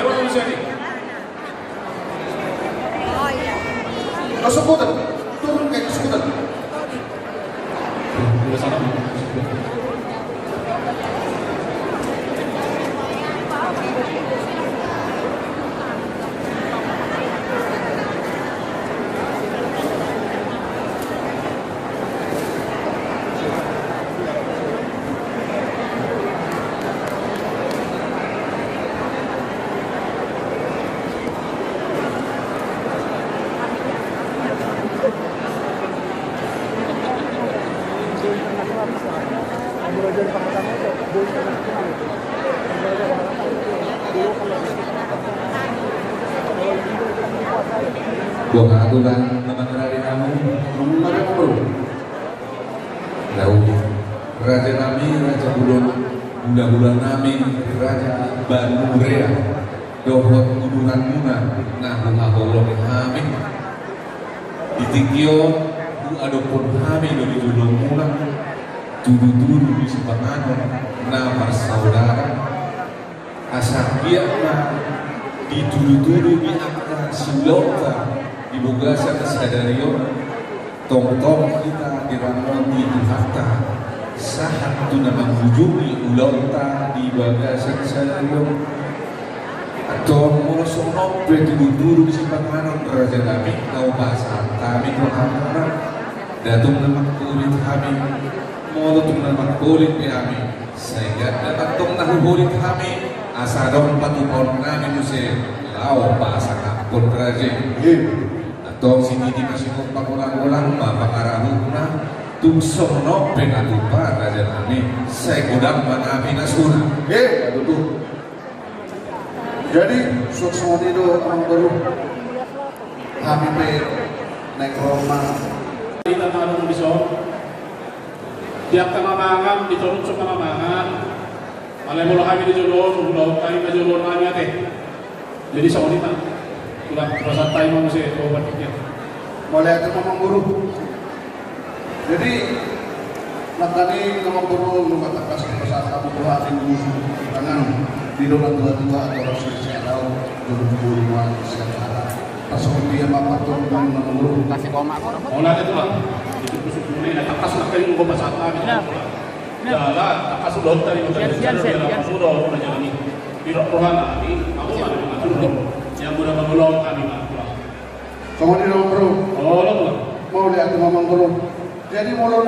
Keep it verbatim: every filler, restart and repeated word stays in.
Dewa Luseni. Kasungkutan, turun ke kasungkutan. Boha tulang na mangarade hamu, nunga marangkup. Lalu, raja nami, raja bulon, hulahula nami, raja Banurea, dohot uduran muna na huhaholongi hami. Di tingki on, huadophon hami do di jolo muna tudutudu ni sipanganon na marsaudara. Asa anggiat ma ditudutudu ni angka siulaonta di bagasan sadari on, tongtong hita diramoti Tuhanta sahat tu na mangujungi ulaonta di bagasan sadari on. Antong molo songon on pe tudutudu ni sipanganon raja nami na hupasahat hami tu hamuna, ndang tung na mangholit hami. Molo tung na mangholit pe hami, sai ganda ma antong na huholit hami, asa adong patupaonnami muse laho pasangaphon raja i. Antong sititi ma sigompa, golang-golang ma pangarahutna. Tung songon on pe na tupa raja nami, sai godang ma hami na suna. Eh, tutu. Jadi, suang songon i do amangboru. Hami pe naeng ro ma. Hita na adong dison. Di angka mamangan, di toruson na mamangan. Alai molo hami di jolo on, ulaon hami ma jolo on hami ate. Jadi songon i ma. Tulang, pasahat hami ma muse obat i. Mauliate ma amangboru. Jadi, nangkaning amangboru, nunga tangkas pasahat hamu tu hami, di pangan, di dua tua-tua, atau rasul sian laut, dulu-dulu ma sian darat. Pas dia ma patun, amangboru. Kasih koma, koma. Mauliate tulang. Itu khusus ini, na tangkas nangkaning nunga pasahat hami. Jala, tangkas ulaonta di huta sian, sian, sian, sian. Di rohana, di, aku ma di pangatur, yang mudah mengulung kami, Pak. Songon i do, Bro. Olo, Bro. Mauliate ma, Amang Boru. Jadi, molo